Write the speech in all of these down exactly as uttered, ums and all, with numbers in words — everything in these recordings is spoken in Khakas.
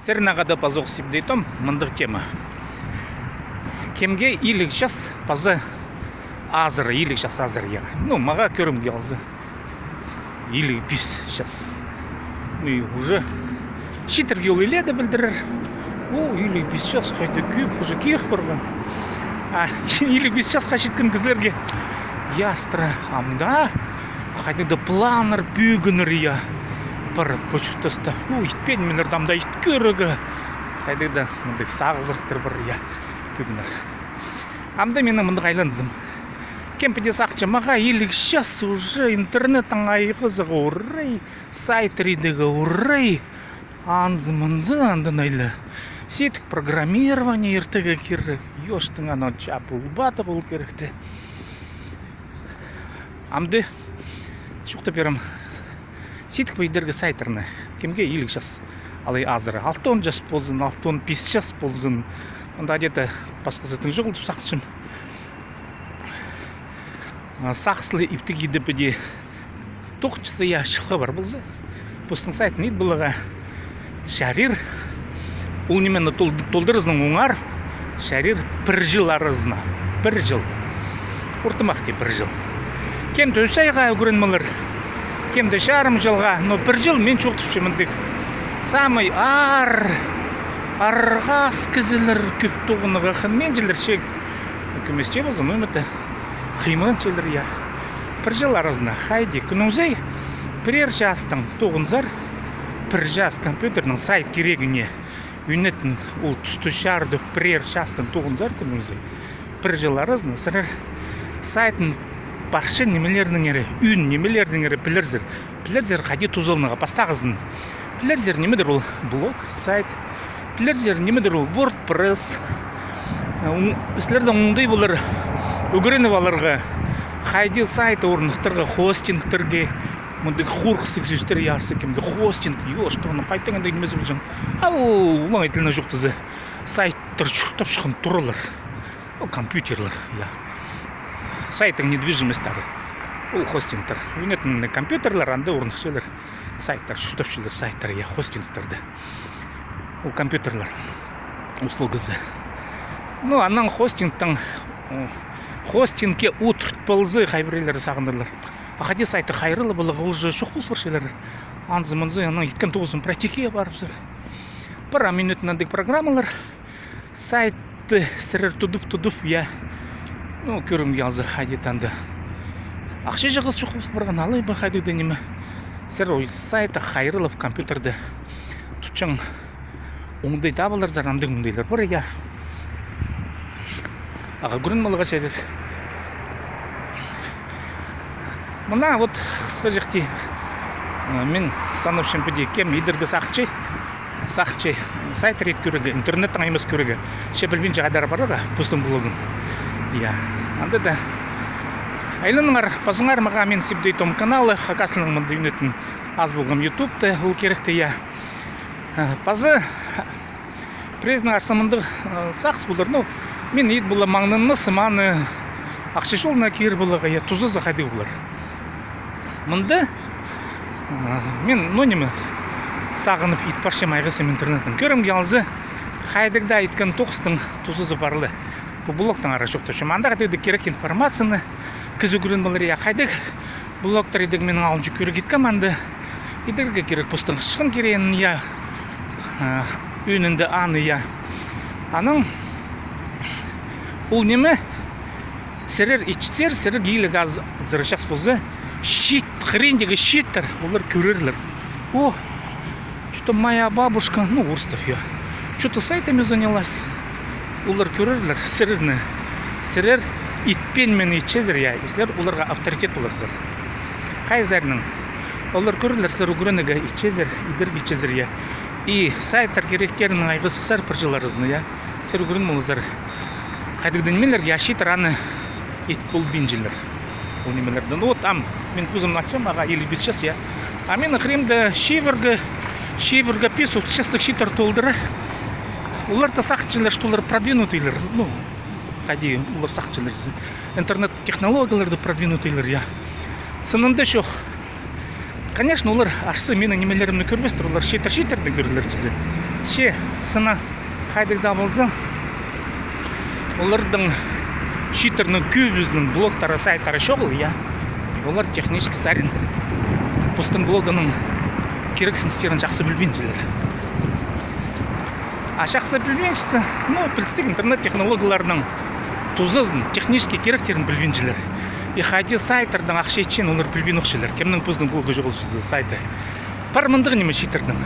Сірернең хада пазох сибдейтім мындағ тема. Кемге иліг час паза азыра, иліг час азыра, я. Ну, мағаа, кӧрімге алза, иліг пис час. Ну, и уже чииттерге ол илееде пілдірер. О, иліг пис час, хайда кӧп, уже кирек парған. А иліг пис часха читкен кізілерге ястыра, амды хайдағ-да планнар пӧгінер, я. Пір пу чуртаста, о, итпеен минерде амды ит кӧрерге. Хайдағ-да мындағ сағызахтар пар, я, пӧгінер. Амды минің мындағ айланзым. Кем піди сағынча, мағаа иліг час, уже интернеттің айғазығы орай, сайттар идерге орай. Анзы-мынзы, аннаң айлан. Сидік программирование иртірге кирек. Ёштың аны чапылбады ол киректі. Амды чоохтап пирем. Сидік пе идерге сайттарны? Кемге иліг час алай азыра? Алтон час ползын, алтон пис час ползын. Анда где-то пасхазы тың чоғыл тіп сағынчам. А, сағыслы иптіг иді піди. Тоғынчазы, я, чылға пар полза, постың сайтын ит поларға чарир. Ол нимені тол-, толдыразынаң оңар чарир пір чыл аразына. Пір чыл. Ортымах тее пір чыл. Кем-де ӱс айға ӱгрен полар, кем-де чарым чылға, но пір чыл, мин чоохтапчам, мындағ самый ар, арғас кізілер кӧп тоғынарға хынминчалар, че кӧмесче полза, ну, ниме-де хыйманчалар, я. Пір чыл аразына хайди кӱннің сай пірер частаң тоғынзар, пір час компьютернің сайт кирегіне ӱнетін ол тусты чарыдып, пірер частаң тоғынзар кӱннің сай. Пір чыл аразына сірер сайттың парча нимелерінеңер, ӱн нимелерінеңер пілерзер. Пілерзер, хайди тузаланарға пастағызын. Пілерзер, нимедір ол блог, сайт. Пілерзер, нимедір ол WordPress. Э, оң-, сірердең оңдай полар ӱгреніп аларға, хайди сайт орныхтирға, хостингтерге. Мындағ хорғыстығ сӧстер, я, арса кемге хостинг, ёш, тоғынып, хайдаң андағ нимезі полҷаң. А ол, олаң итілні чоохтаза, сайттар чуртапчатхан туралар. Ол компьютерлер, я. Сайттың недвижимостьтары. Ол хостингтер. Ӱнетін компьютерлер, анда орныхчалар. Сайттар, чуртапчалар сайттар, я, хостингтерде. Ол компьютерлер услугазы. Ну, анаң хостингтің, о, хостингке удур полза, хай пірелері сағынарлар. А хайди сайты хайраллап поларға, ол же чох пол парчалар. Анзы-мынзы, анаң иткен тоғызын практикаға парыбызар. Пір минут андағ программалар. Сайтты сірер тудып-тудып, я. Ну, кӧрімге алза, хайди-да анда ахча чығыс чох пол парған, алай ба хайдағ-да ниме. Сірер ол сайтты хайраллап компьютерде тутчаң. Оңдай табыларзар, андағ оңдайлар пар, я. Ағаа ӱгрен поларға чарир. Мына вот хысхаҷахти, э, мин санапчам, піди кем идерге сағынча, сағынча сайттар ит кӧрерге, интернеттең аймас кӧрерге, че пілбинче хайдар парарға, постың блогын. Я. Анда даа айланыңар, пазыңар мағаа, мин сибдей том каналы, хакаслығ мында ӱнетін аз полғам ютубта, ол киректі, я. Э, паза пірезінің арса мындағ, э, сағыс полар. Ну, мин ит полам маңнанмас, маңны ахча чолына кир поларға, я, тузазы хайдағ полар. Мында, э, мин, ну, ниме, сағынып ит парчам, айғасчам интернеттең. Кӧрімге алза, хайдағ даа иткен тоғыстың тузазы пар ла. Пу блогтаңар чоохтапчам. Анда хайдағ даа кирек информацияны кізі ӱгрен полар, я, хайдағ блогтар идерге минің алынҷа кӧріг иткем анда. Идерге кирек постың хысхан кирегін, я, а, ӱнінде аны, я. Анаң ол ниме, сірер итчезер, сірерге иліг азыра час полза, чиит, хыриндағы чииттер, олар кӧрерлер. О, что-то моя бабушка, ну, орыстап, я, что-то сайтами занялась. Олар кӧрерлер сірерні. Сірер итпеен ниме итчезер, я, и сірер оларға авторитет поларзар. Хайзы ниме. Олар кӧрерлер, сірер ӱгренерге итчезер, идерге итчезер, я. И сайттар киректерінең айғасчазар пір чыл аразына, я. Сірер ӱгрен поларзар хайдағ-да нимелерге, а чииттер аны ит полбинчалар. Ол нимелердең. Ну вот, ам мин кӧзімні ачам, мағаа иліг пис час, я. А минің хыримда чибіргі, чибіргі пис-алты частығ чииттер толдыра. Олар даа сағынчалар, что олар продвинутыйлар. Ну, хайди олар сағынчалар. Интернет технологияларда продвинутыйлар, я. Сынында чох. Конечно, олар арса минің нимелерімні кӧрбестер, олар чииттер, чииттерні кӧрерлер кізі. Че сынап хайдағ даа полза, олардың, чииттернің кӧбізінің блогтары, сайттары чоғыл, я. Олар технически сарин постың блогының кирексіністерін чахсы пілбинчелер. А чахсы пілбинчетсе, ну, пілдістіг, интернет технологияларының тузазын, технически киректерін пілбинчелер. И хайди сайттардаң ахча итчең, олар пілбинчелер. Кемнің позының блогы чоғыл, сайты. Пар мындағ ниме чииттернің.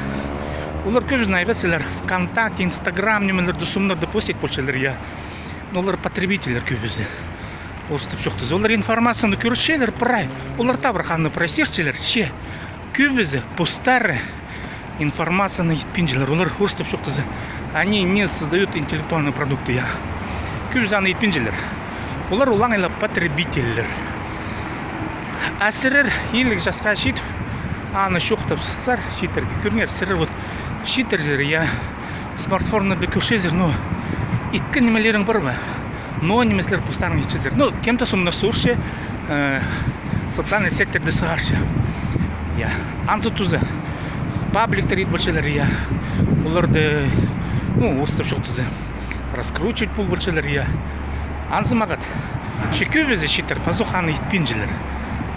Олар кӧбізін айғасчалар ВКонтакте, Инстаграм нимелерде, сомнарда постить полчалар, я. Но олар потребительлер кӧбізі. Орыстап чоохтаза. Олар информацияны кӧрчелер прай. Олар таа пір ханны прай сирчелер. Че кӧбізі постары информацияны итпинчелер. Олар, орыстап чоохтаза, они не создают интеллектуальные продукты, я. Кӧбізі аны итпинчелер. Олар олаңай ла потребительлер. А сірер иліг часха чит, аны чоохтапсар, чииттерге кӧріңер, сірер вот чииттерзер, я, смартфоннарда кӧрчезер, ну, иткен нимелерің пар ба? Но ниме сірер постарың итчезер. Ну, кем-то сомнар суурча, э, социальный сетьтерде сығарча. Я. Анзы туза. Пабликтер ит полчалар, я. Оларды, ну, орыстап чоохтаза, раскручивать пол полчалар, я. Анзы мағат. Че кӧбізі чииттер пазох аны итпинчелер.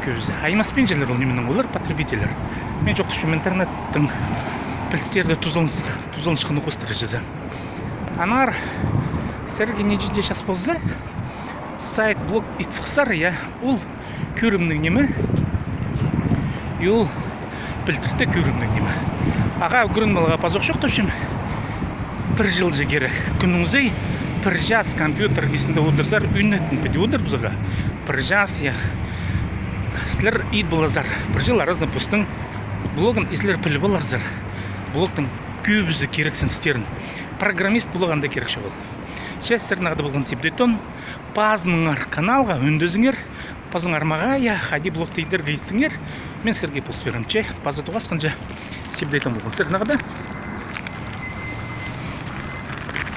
Кӧбізі. Аймаспинчалар ол нименең, олар потребительлер. Мин чоохтапчам интернеттің пілдістерді тузаланыс-, тузаланысханы хоостыра чізе. Аннаңар сірерге нинҷе дее час полза, сайт, блог ит сыхсар, я, ол кӧрімніг ниме. И ол пілдірте кӧрімніг ниме. Ағаа ӱгреніп аларға пазох чоохтапчам. Пір чыл чи кирек. Кӱннің сай пір час компьютер кистінде одырзар, ӱнетін піди одырыбызарға. Пір час, я. Сірер ит поларзар. Пір чыл аразында постың блогын, и сірер піліп аларзар блогтың кӧбізі кирексіністерін. Программист поларға анда кирек чоғыл. Че сірернең хада полған Сибдей Том. Пазыныңар каналға, ӱндезіңер, пазыңар мағаа, я, хайди блогты идерге итсеңер, мин сірерге полыс пирем. Че паза тоғасханҷа, Сибдей Том полған сірернең хада.